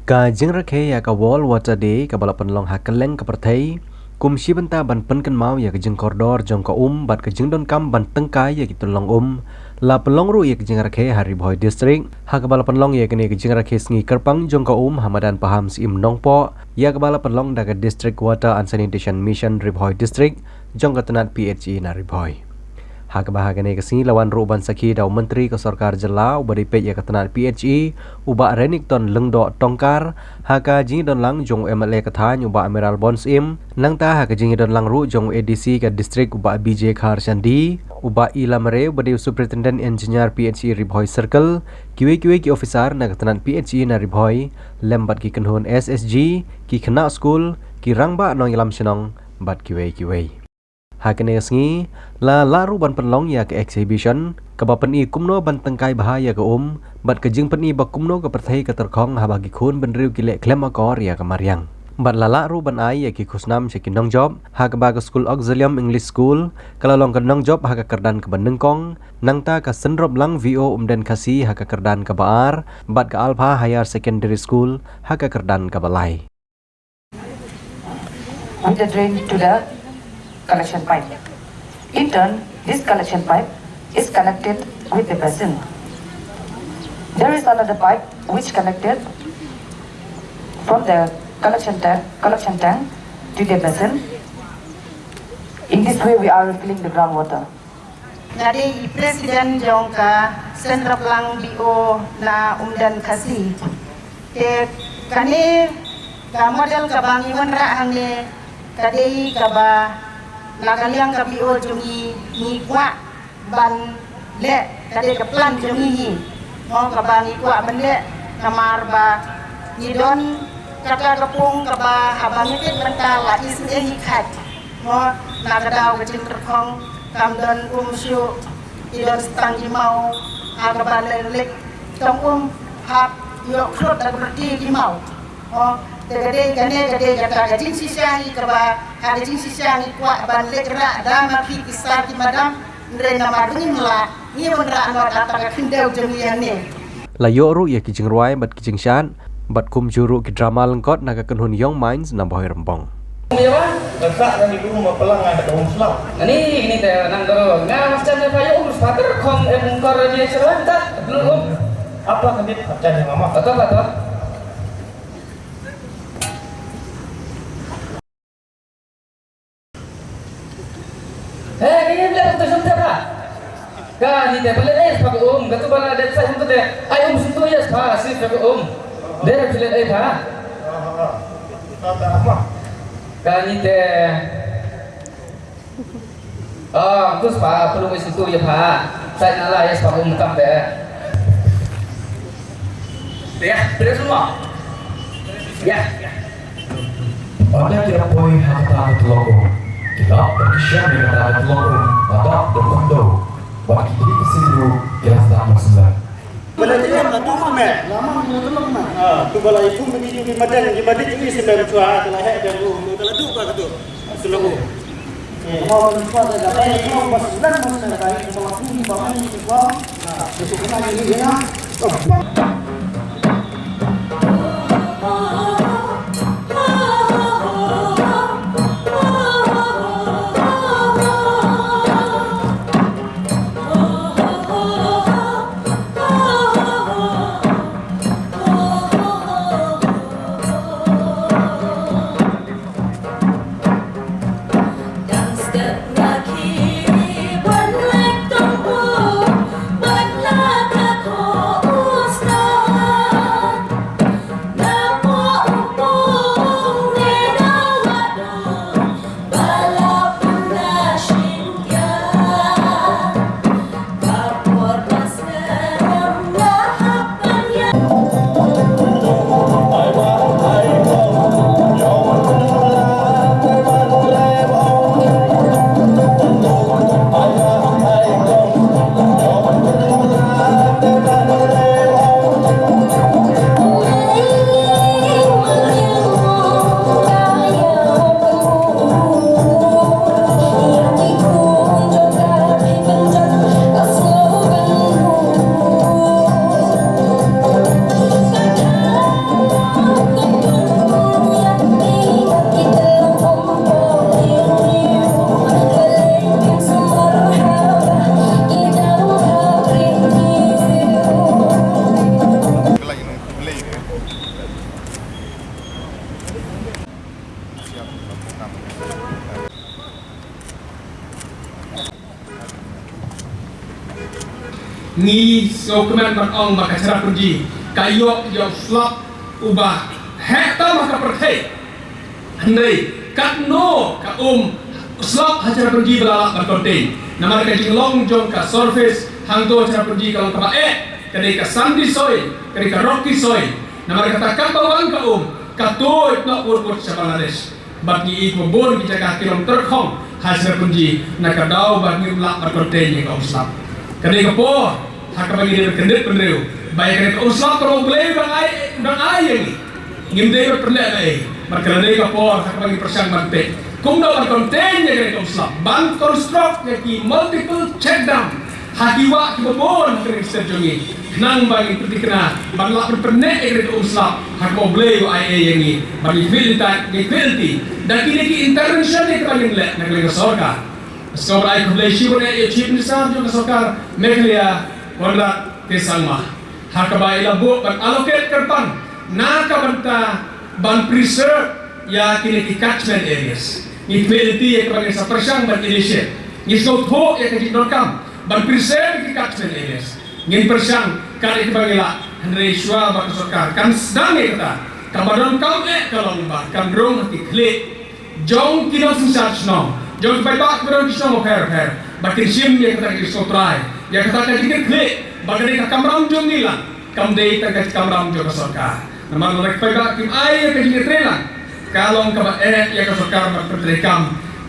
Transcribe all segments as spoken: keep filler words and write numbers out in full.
Ka jingrakhe ïa ka World Water Day kaba la pynlong ha kylleng ka pyrthei kum shi bynta ban pynkynmaw ïa ka jingkordor jong ka um bad ka jingdonkam ban tyngkai ïa ki tyllong um, la pynlong ruh ïa ka jingrakhe ha Ri Bhoi District ha kaba la pynlong ïa kane ka jingrakhe sngi kyrpang jong ka um ha madan Paham Syiem Nongpoh, ïa kaba la pynlong da ka District Water and Sanitation Mission Ri Bhoi District jong ka tnat P H E na Ri Bhoi. Ha kaba ha kane ka sngi la wan ruh ban sakhi da u Myntri ka Sorkar Jylla uba dei peit ïa ka tnat P H E, u Bah Renikton Lyngdoh Tongkar, ha ka jingdon lang jong u M L A ka thaiñ u Bah Amiral Bon Syiem, nangta ha ka jingdon lang ruh jong u A D C ka district u Bah B J Kharshandi, u Bah E. Lamare uba dei u Superintendent Engineer P H E Ri Bhoi Circle, kiwei kiwei ki officer na ka tnat P H E na Ri Bhoi, lem bad ki kynhun S S G, ki khynnah skul, ki rangbah nongïalam shnong, bad kiwei kiwei. Ha kane ka sngi, la lah ruh ban pynlong ïa ka exhibition, kaba pyni kumno ban tyngkai bha ïa ka um, bad ka jingpyni ba kumno ka pyrthei ka tyrkhong haba ki khun bynriew ki leh khlem akor ïa ka mariang. Bad la lah ruh ban ai ïa ki khusnam sha ki nongjop, ha kaba ka skul Auxilium English School, ka la long ka nongjop ha ka kyrdan kaba nyngkong, nangta ka Synroplang V O Umden Khasi ha ka kyrdan kaba ar, bad ka Alpha Higher Secondary School, ha ka kyrdan kaba lai. With the drain to the collection pipe. In turn, this collection pipe is connected with the basin. There is another pipe which connected from the collection tank, collection tank to the basin. In this way, we are refilling the groundwater. Nga dei i president jong ka Synroplang V O na Umden Khasi. Te kane ka model kaba ngi wanrah hangne ka dei kaba na ka liang ka V O jong ngi ngi kwah ban leh, ka dei ka plan jong ngi hi. Mo kaba ngi kwah ban leh namar ba ngi don kata ka pung kaba haba ngi peit mynta la isynei ngi khat. Mo na ka daw ka jingtyrkhong kam don um shuh, ki don tang ki maw, ha kaba leh leh tang um hap ïoh khlot da ka pyrthei ki maw. Mo te ka dei kane ka dei kata ka jingshisha ngi kaba ha ka jingshisha ngi kwah ban leh rah da ma phi ki sar ki madam. Hynrei namar ba ngim lah, ngi wanrah noh da ka khyndew jong ngi ïa ne. La ïoh ruh ïa ki jingrwai bad ki jingshad, bad kumjuh ruh ki drama lyngkot na ka kynhun Young Minds na Bhoirymbong. Ïa ba? Ka sah ngan ïa um ba plang ngan da ka um slam. Ani, ini te nang doro. Nga mas jan ne pha ïa um slam ter khong em kor ni slam ta. Belum um. Apa kandit jan ne mama? Betul, betul. He, kini leh tu sum te pha. Kani te pha leh ai pha ka um, katu ba la dep sa sum te. Ai um sum tu ïa pha, si pha ka um. Dep pha leh ai pha. Kani te. Ah, tu pha, perlu ai sum tu ïa pha. Sa na la ïa pha um kam te. Ïa, terus semua. Ïa. Ynda ki da poi ha kata ka tyllong um, ki lap bad ki shem ïa kata ka tyllong um, la dap da khyndew, bad ki dih ki sing ruh ki la sdang ban slem. Ba la ïa ka tu me. Lama me tyllong me. Ah, tu ba la ïa tu me di ju di madan, di madan ju di sdang shuwa, ka la heh ka ruh, ka la duh ka tu. Tyllong um. Ngi sngewkmen ban ong ba ka Cherrapunji ka ïoh ïa u slap uba heh tam ha ka pyrthei. Hynrei katno ka um slap ha Cherrapunji ba la lah ban contain. Namar ka jinglong jong ka surface hangto Cherrapunji ka long kaba eh, ka dei ka sandy soil, ka dei ka rocky soil. Namar kata katba wan ka um ka tuid noh wut wut sha Bangladesh. Bad ngi i ba bun ki jaka ki long tyrkhong ha Cherrapunji na ka daw ba ngim lah ban contain ïa ka um slap. Ka dei ka por ha kaba ngi dei ban kyndit bynriew ba ïa ka dei ka um slap kaba U Blei u dang ai, u dang ai ïa ngi. Ngim dei ban pynleh ei ei. Bad ka la dei ka por ha kaba ngi pyrshang ban peit kumno ban contain ïa ka dei ka um slap, ban construct ïa ki multiple check dam ha ki wah kiba bun ha ka ri state jong ngi. Khnang ba ngin pynthikna ban lah ban pynneh ïa ka dei ka um slap ha kaba U Blei u ai ei ïa ngi. Bad ngi khmih lynti, ngi khmih lynti da kine ki intervention ïa kaba ngin leh na ka liang ka sorkar. Sngewbha ai khublei shibun ïa u Chief Minister jong ka sorkar Meghalaya, Conrad K Sangma, ha kaba i la buh ban allocate kyrpang na ka bynta ban preserve ïa kine ki catchment areas. Ngi khmih lynti ïa kaba ngin sa pyrshang ban initiate. Ngi sngewthuh ïa ka jingdonkam ban preserve ïa ki catchment areas. Ngin pyrshang kat ïa kaba ngi lah, hynrei shuwa ba ka sorkar kan sdang ïa kata, kaba donkam eh ka long ba kan rung ha ki khlieh jong ki nongsynshar shnong, jong ki paidbah kiba don ki shnong bapher bapher, ba kin shim ïa kata ka jingsngewthuh, ïa kata ka jingkitkhlieh ba ka dei ka kamram jong ngi lang, kam dei tang ka kamram jong ka sorkar. Namar lada ki paidbah kim ai ïa ka jingkitkhlieh lang, ka long kaba eh ïa ka sorkar ban pyntreikam,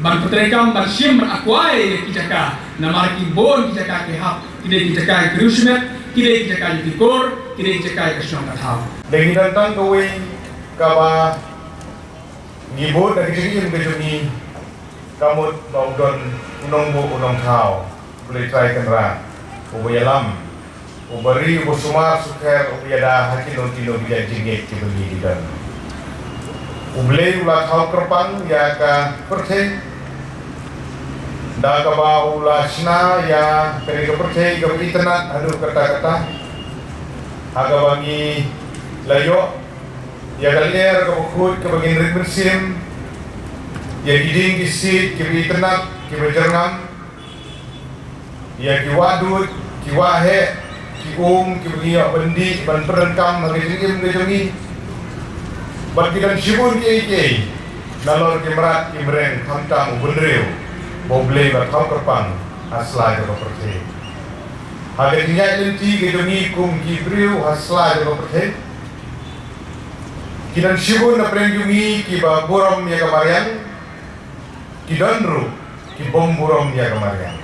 ban pyntreikam ban shim ban acquire ïa ki jaka. Namar ki bun ki jaka ki hap, ki dei ki jaka ki riewshimet, ki dei ki jaka ki kur, ki dei ki jaka ka shnong ka thaw. Dei ngi don tang kawei kaba ngi bud da ka jingim ka jong ngi, ka mut ba u don u nongbuh u nongthaw, U Blei Trai Kynrad uba ïalam, uba ri, uba sumar sukher, uba ïada ha kino kino ki jait jingngeit kiba ngi don. U Blei u la thaw kyrpang ïa ka pyrthei da kaba u la shna ïa kane ka pyrthei kaba itynnad haduh katta katta, ha kaba ngi la ïoh ïa ka lyer kaba khuid kaba ngin rit mynsiem, ïa ki dieng ki siej kiba itynnad kiba jyrngam, ïa ki wah duid, ki wah heh, ki um kiba ngi ïoh ban dih ban pyndonkam ha ka jingim ka jong ngi. Bad ki don shibun kiei kiei, nalor ki mrad ki mreng, khamtam u bynriew ba U Blei u la thaw kyrpang ha sla jong ka pyrthei. Ha ka jingïaid lynti ka jong ngi kum ki briew ha sla jong ka pyrthei, ki don shibun na pdeng jong ngi kiba burom ïa ka mariang, ki don ruh ki bym burom ïa ka mariang.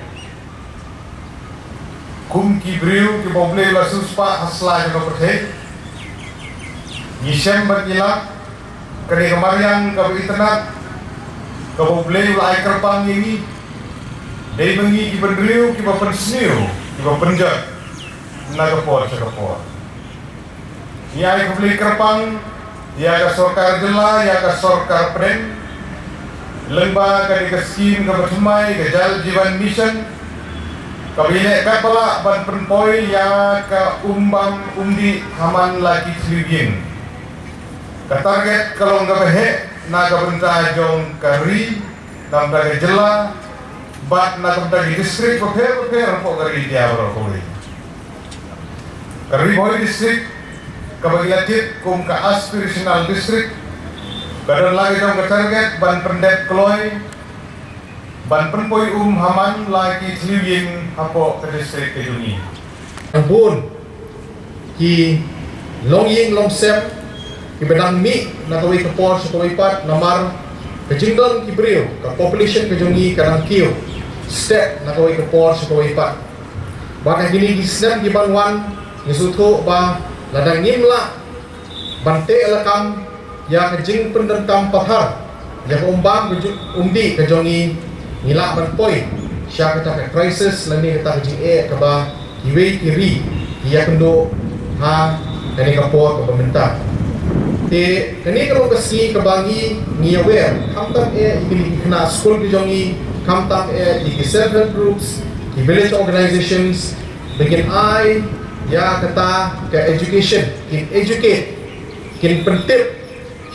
Kum ki briew kiba U Blei u la siewspah ha sla jong ka pyrthei, ngi shem bad ngi lap, kane ka mariang kaba itynnad kaba U Blei u la ai kyrpang ïa ngi, dei ma ngi ki bynriew kiba pynsniew, kiba pynjot na ka por sha ka por. Ngi ai khublei kyrpang ïa ka sorkar jylla, ïa ka sorkar pdeng, lyngba kane ka skim kaba thymmai, ka Jal Jeevan Mission, kaba ïaleh katba lah ban pynpoi ïa ka um bam um dih ha man la ki thliew ïing. Ka target ka long kaba heh na ka bynta jong ka ri, na ka bynta ka jylla, bad na ka bynta ki district bapher bapher hapoh ka ri India baroh kawei. Ka Ri Bhoi District, kaba ngi la tip kum ka aspirational district, ka don la ka jong ka target ban pyndep kloi, ban pynpoi um ha man la ki thliew ïing hapoh ka district ka jong ngi. Bun ki longïing longsem kiba dang mih na kawei ka por sha kawei pat, namar ka jingdon ki briew, ka population ka jong ngi ka dang kiew step na kawei ka por sha kawei pat. Bad ha kine ki snem ki ban wan, ngi sngewthuh ba lada ngim lah ban teh lakam ïa ka jingpyndonkam pathar ïa ka um bam ka jong, um dih ka jong ngi, ngi lah ban poi sha kata ka crisis lane kata ka jingeh kaba kiwei ki ri ki ïakynduh ha kane ka por kaba mynta. Te kane ka long ka sngi kaba ngi, ngi ïawer, khamtam eh ïa kine ki khynnah skul ki jong ngi, khamtam eh ïa ki self help groups, ki village organizations, ba kin ai ïa kata ka education, kin educate, kin pyntip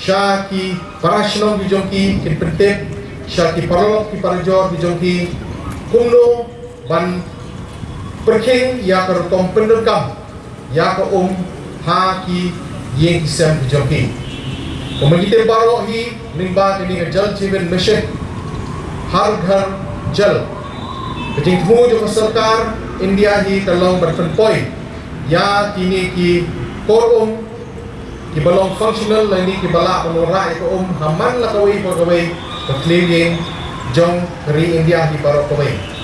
sha ki para shnong ki jong ki, kin pyntip sha ki paralok ki parajor ki jong ki, kumno ban pyrkhing ïa ka rukom pyndonkam ïa ka um ha ki ïing ki sem ki jong ki. Kumba ngi tip baroh hi, lyngba kane ka Jal Jeevan Mission, Har Ghar Jal, ka jingthmu jong ka sorkar India hi ka long ban pynpoi ïa kine ki kor um kiba long functional lane kiba lah ban wanrah ïa ka um ha man la kawei pa kawei ka khlieh ïing jong ka ri India hi baroh kawei.